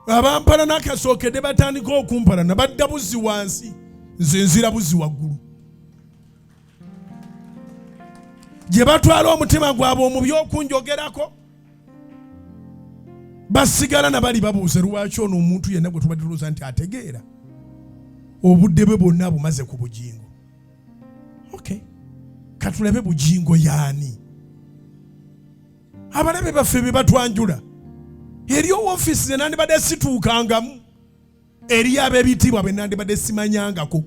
Abampalana akasookedde batandika okumpalana, badda buzzi wansi, nze nzira buzzi waggulu. Gye batwala omutima gwabwe omubi okunjogerako, basigala na bali babuuze lwaki ono omuntu yenna gwe tubadde tulowooza nti ategeera obudde bwe bwonna bumaze ku Bugingo. Okay, katulabe Bugingo yaani. Abalabe baffe be batwanjula eri owofiisi ze nandibadde situukangamu, eri ab'ebitiibwa be nandibadde simanyangako.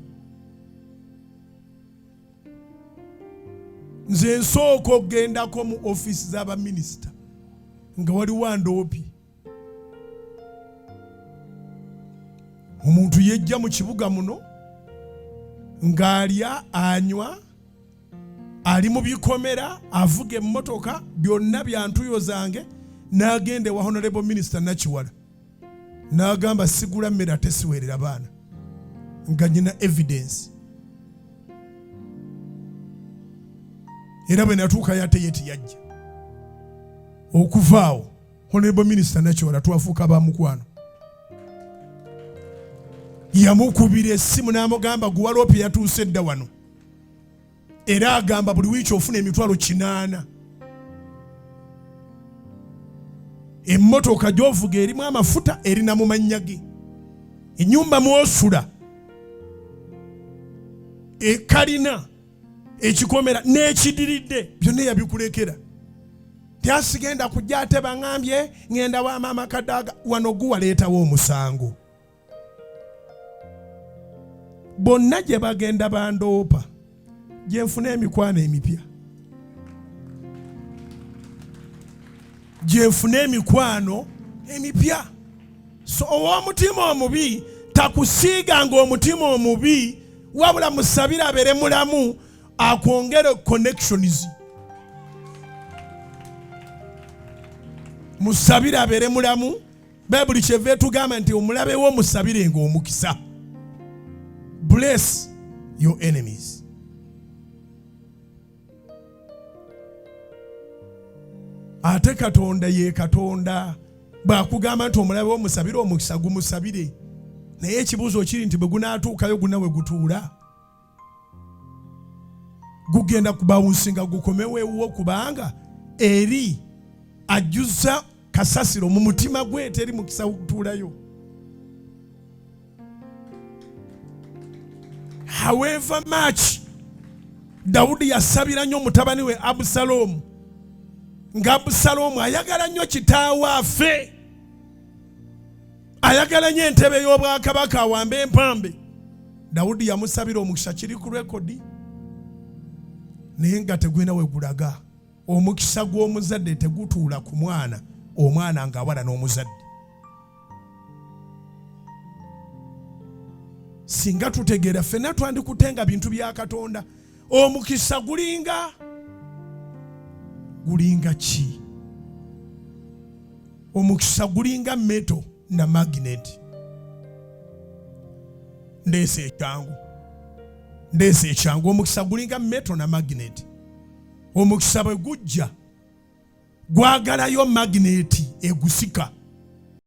Nze nsooka okugendako mu ofiisi z'abaminisita nga waliwo andoopi. Omuntu yejja mu kibuga muno ng'alya, anywa, ali mu bikomera, avuga emmotoka, byonna bya ntuyo zange, n'agenda ewa Honorable Minister Nakiwala n'agamba sigula mmere ate siweerera baana, nga nyina evidence. Era bwe natuukayo ate ye teyajja. Okuva awo Honorable Minister Nakiwala twafuuka ba mukwano. Yamukubira essimu n'amugamba guwaloopi yatuuse dda wano, era agamba buli wiiki ofuna 800,000. Emmotoka gy'ovuga erimu amafuta erina mu mannya ge, ennyumba mw'osula, ekalina, ekikomera n'ekidiridde byonna yabikulekera. Tyasigenda kujja ate baŋambye ŋŋenda wa maama Kadaga. Wano guwaleetawo omusango. Bonna gye bagenda bandoopa, gye nfuna emikwano emipya, gye nfuna emikwano emipya. So ow'omutima omubi takusiiganga omutima omubi, wabula musabire abeere mulamu, akwongere connections. Musabire abeere mulamu. Bayibuli kyeva etugamba nti omulabe wo musabirenga omukisa. Bless your enemies. Ate Katonda ye Katonda bw'akugamba nti omulabe wo musabire omukisa, gumusabire. Naye ekibuuzo kiri nti bwe gunaatuukayo guna we gutuula, gugenda kubawunsinga gukomewo ewuwo, kubanga eri ajjuza kasasiro mu mutima gwe, teri mukisa gutuulayo. However much Dawudi yasabira nnyo mutabani we Abusalomu, nga Abusalomu ayagala nnyo kitaawe afe, ayagala nnyo entebe y'obwakabaka awambe empambe. Dawudi yamusabira omukisa, kiri ku rekodi, naye nga tegulina we gulaga. Omukisa gw'omuzadde tegutuula ku mwana, omwana ng'awala n'omuzadde. Singa tutegeera ffenna twandikutte nga bintu bya Katonda. Omukisa gulinga ki? Omukisa gulinga metal na magnet. Ndeese ekyangu, ndeese ekyangu. Omukisa gulinga metal na magnet. Omukisa bwe gujja gwagalayo magneti egusika.